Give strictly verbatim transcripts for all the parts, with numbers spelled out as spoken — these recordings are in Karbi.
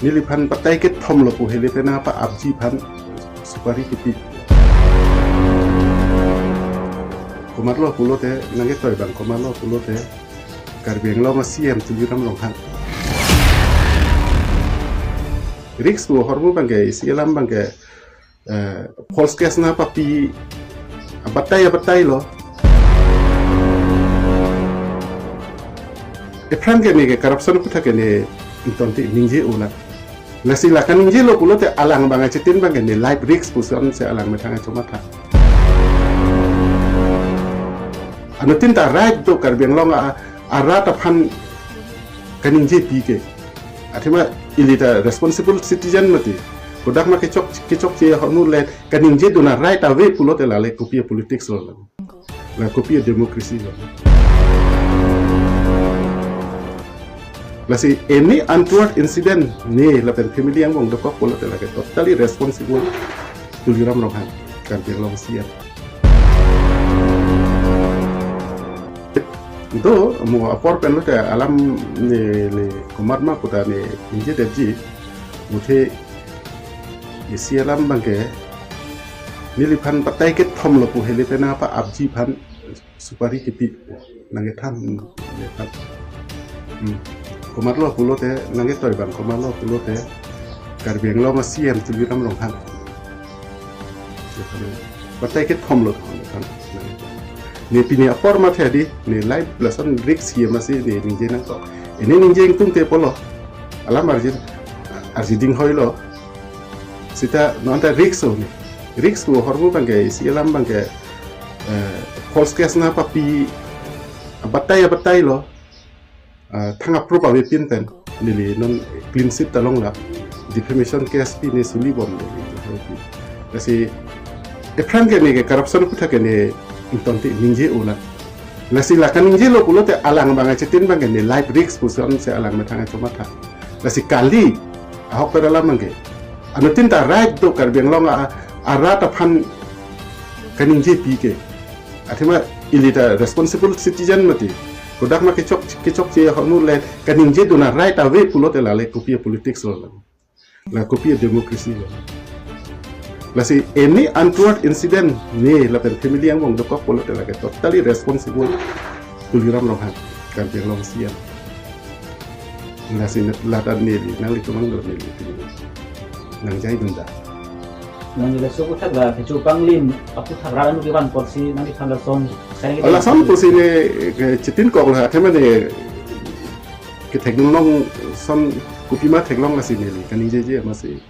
neliphan batai kethom lo pu heli pen apa apji aphan supari kipi. Komatlo pulote nangketoi abang komatlo pulote Karbi Anglong a C M Tuliram Ronghang. Risk pu ahormu abangke isi alam abangke eh, false case nangpapi abatai abatai lo. Aphrang ke ne ke corruption aputhak ke ne ingtonte ningje unang. Lasi la kaningje lo pulote alang abang achitin abangke ne life risk puson si alang methang achomatha. Anuttin ta right do Karbi Anglong a, arat aphan kaningjepi ke. Athema ili ta responsible citizen mati. Kodak ma kechok kechokche ahormu le kaningje dun a right ave pulote la le kopi a politics lo. La kopi a democracy lo. Lasi any untoward incident ne lapen family angbong dokok pulote lake totally responsible Tuliram Ronghang, Karbi Anglong C M. Do mo apor pen lote alam ne le komat ma puta ne ningjedetji, muthe isi alam abangke neliphan batai kethom lo pu heli pen apa apji aphan supari kipi nangkethan, nangkethan. Hmm. Komatlo pulote nangketoi abang komatlo pulote Karbi Anglong a C M Tuliram Ronghang. Batai kethom lo thang kan. Ne pini apor mathe di ne life lason risk hi masi ne ningje nangkok. Ini ningje ingtungte pulo. Alam arjin arjiding hoilo. Sita non ta risk o ne. Risk o ahormu abangke isi alam abangke eh, false case nangpapi abatai abatai lo. Ah, thang approve avepin pen neli non clean chit ta longlo, defamation case pi ne suli bom neli. Lasi aphrang ke ne ke corruption aputhak ke ne ingtonte ningje unang. Lasi la kaningje lo pulote alang abang achitin abangke ne life risk puson si alang methang achomatha. Lasi kali ahok pen alam abangke anuttin ta right do Karbi Anglong a, arat aphan kaningjepi ke. Athema ili ta responsible citizen mati. Kodak ma kechok kechokche ahormu le kaningje dun a right ave pulote la le kopi a politics lo. La kopi a democracy lo. Lasi any untoward incident ne lapen family angbong dokok pulote lake totally responsible Tuliram Ronghang, Karbi Anglong C M. Lasi net lata neli nanglitum angno neli pini nangjai dun da. Nangli laso aputhak la kecho panglim aputhak rat anu kevan apotsi nangliphan lason. Lason pusi ne ke chitin kok la athema ne kethekdun long son kopima theklong lasi neli kaningjeje masi.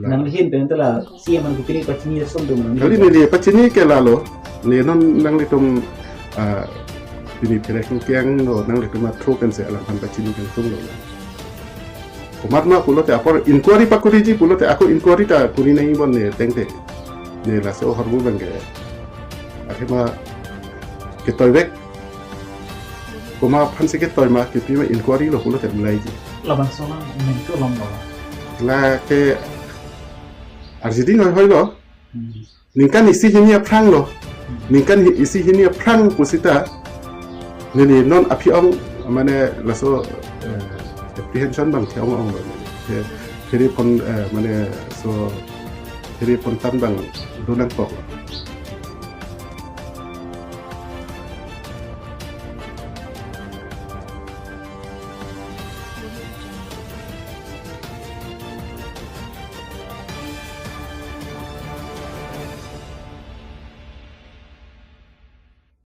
Nangli ahin pen ta la C M aphan kopine pachini ason do ma nangli? Kali neli pachini ke lalo, ne non nanglitum ah, pini pherek keng lo nanglitum a through pen si alangphan pachini kangtung lo. Komat ma pulote apor inquiry pakuriji pulote ako inquiry ta kuri nangji bon ne tengte. Ne laso ahormu abangke athema ketoivek. Komat aphansi ketoi ma kipi ma inquiry lo pulote milaiji. Labangso la ningke lom lo. Lake arjiding hoi hoi lo. Hmm. Ningkan isi hini aphrang lo. Hmm. Ningkan hi- isi hini aphrang pusita neli non aphi-ong mane laso eh, apprehension abang thi-ong ong lo. Phe- Phere phone eh, mane so phere phone tan abang do nangkok.